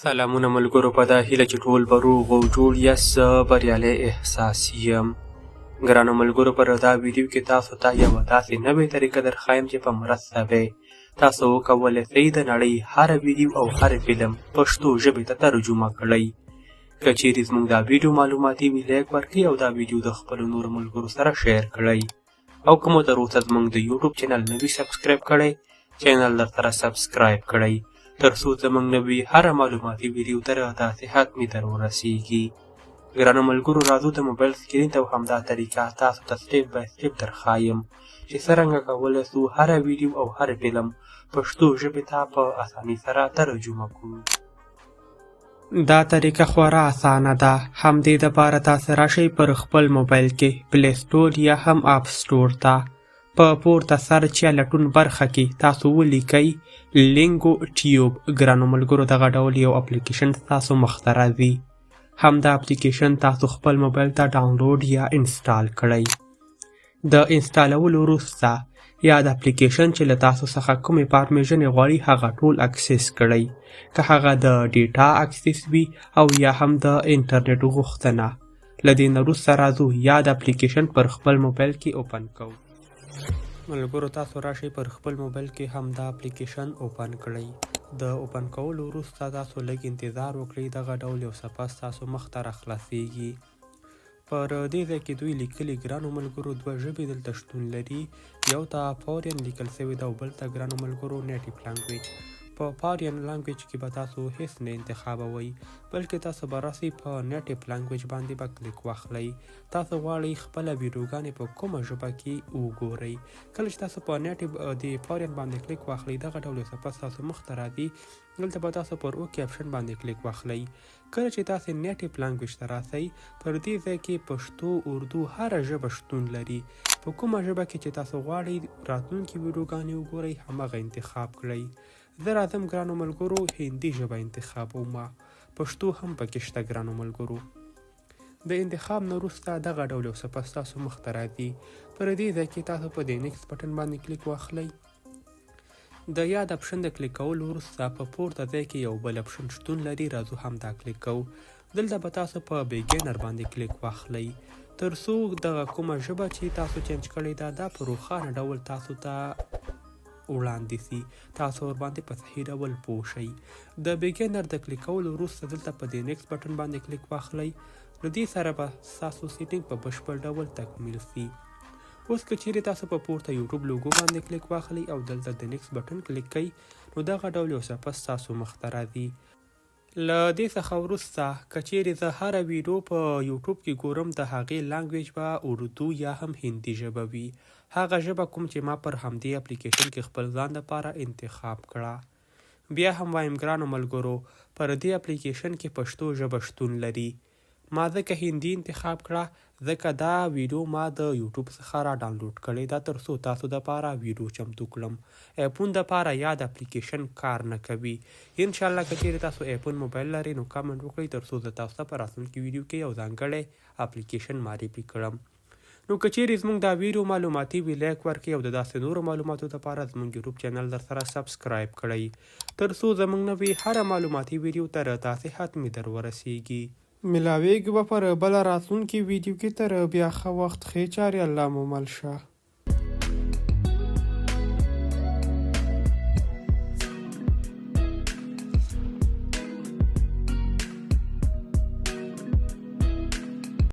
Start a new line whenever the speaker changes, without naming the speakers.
سلامونه ملګرو، په دا هیله چې ټول به روغ او جوړ یاست. زه بریالی احساس یم. ګرانو ملګرو، پر دا ویډیو کې تاسو ته یوه داسې نوې طریقه درښایم چې په مرسته به تاسو وکولی سئ د نړۍ هره ویډیو او هر فلم پښتو ژبې ته ترجمه کړئ. که چیرې زموږ دا ویډیو معلوماتي وي، لایک ورکړئ او دا ویډیو د خپلو نورو ملګرو سره شیر کړئ. او که مو تر اوسه زموږ د یوټیوب چینل نه وي سبسکرایب کړی، چینل درسره سبسکرایب کړئ، تر څو زموږ نوې هره معلوماتي ویډیو تر تاسې حتمي در ورسیږي. ګرانو ملګرو، راځو د موبایل سکرین ته او همدا طریقه تاسو ته سټیپ بای سټیپ درښایم چې څرنګه کولی سو هره ویډیو او هر فلم پښتو ژبې ته په اسانۍ سره ترجمه کړو. دا طریقه خورا اسانه ده. همدې دپاره تاسې راشئ پر خپل موبایل کې پلی سټور یا هم اپ سټور ته. په پورته سرچ یا لټون برخه کې تاسو ولیکئ لینګو ټیوب. ګرانو ملګرو، دغه ډول یو اپلیکیشن ستاسو مخته راځي. همدا اپلیکیشن تاسو خپل موبایل ته ډاونلوډ یا انسټال کړئ. د انسټالولو وروسته یاد اپلیکیشن چې له تاسو څخه کومې پرمیشنې غواړي، هغه ټول اکسس کړئ، که هغه د ډیټا اکسس وي او یا هم د انټرنیټ غوښتنه. له دې نه وروسته راځو یاد اپلیکیشن پر خپل موبایل کې اوپن کوو. ملګرو، تاسو راشئ پر خپل موبایل کې هم دا اپلیکیشن اوپن کړئ. د اوپن کولو وروسته تاسو لږ انتظار وکړئ، دغه ډول یو صفحه ستاسو مخ ته راخلاصیږي. پر دې ځای کې دوی لیکلي، ګرانو ملګرو، دوه ژبې دلته شتون لري. یو ته فورین لیکل شوې ده او بل ته، ګرانو ملګرو، نیټیو لانګویج. په فارین لانګویج کې به تاسو هیڅ نه انتخابوئ، بلکې تاسو به راسئ په نیټیو لانګویج باندې به کلیک واخلئ. تاسو غواړئ خپله ویډیوګانې په کومه ژبه کې وګورئ. کله چې تاسو په نیټیو د فارین باندې کلیک واخلئ، دغه ډول یو صفحه ستاسو مخ ته راځي. دلته به تاسو پر اوکې اپشن باندې کلیک واخلئ. کله چې تاسو نیټیو لانګویج ته راسئ، پر دې ځای کې پښتو، اردو، هره ژبه شتون لري. په کومه ژبه کې چې تاسو غواړئ راتلونکي ویډیوګانې وګورئ، همغه انتخاب کړئ. زه راځم، ګرانو ملګرو، هندي ژبه انتخابوم. پښتو هم پکې شته. ګرانو ملګرو، د انتخاب نه وروسته دغه ډول یو صفحه ستاسو مخ ته راځي. پر دې ځای کې تاسو په دې نیکسټ بټن باندې کلیک واخلئ. د یاد اپشن د کلیک کولو وروسته په پورته ځای کې یو بل اپشن شتون لري. راځو همدا کلیک کوو. دلته به تاسو په بیګینر باندې کلیک واخلئ، تر څو دغه کومه ژبه چې تاسو چینج کړې ده، دا په روښانه ډول تاسو ته وړاندې سي، تاسو ورباندې په صحیح ډول پوه شئ. د بیګینر د کلیک کولو وروسته دلته په دې نیکسټ بټن باندې کلیک واخلئ. له دې سره به ستاسو سیټینګ په بشپړ ډول تکمیل سي. اوس که چیرې تاسو په پورته یوټیوب لوګو باندې کلیک واخلئ او دلته د نیکسټ بټن کلیک کړئ، نو دغه ډول یو صفحه ستاسو مخ ته راځي. له دې څخه وروسته که چیرې زه هره ویډیو په یوټیوب کې ګورم، د هغې لانګویج به اردو یا هم هندي ژبه وي، هغه ژبه کوم چې ما پر همدې اپلیکیشن کې خپل ځان لپاره انتخاب کړه. بیا هم وایم، ګرانو ملګرو، پر دې اپلیکیشن کې پښتو ژبه شتون لري. ما ځکه هندي انتخاب کړه، ځکه دا ویډیو ما د یوټیوب څخه را ډانلوډ کړې ده، تر څو تاسو دپاره ویډیو چمتو کړم. ایفون دپاره یاد اپلیکیشن کار نه کوي. انشاالله که چیرې تاسو ایفون موبایل لرئ، نو کمنټ وکړئ، تر څو زه تاسو ته په راتلونکي ویډیو کې یو ځانګړی اپلیکیشن معرفي کړم. نو که چیرې زموږ دا ویډیو معلوماتي وي، لایک ورکړئ او د داسې نورو معلوماتو لپاره زموږ یوټیوب چینل در سره سبسکرایب کړئ، تر څو زموږ نوې هره معلوماتي ویډیو تر تاسې حتمي در ورسیږي.
ملاویږو به پر بله راتلونکې ویډیو کې. تر بیا ښه وخت، ښې چارې، الله مو مل شه.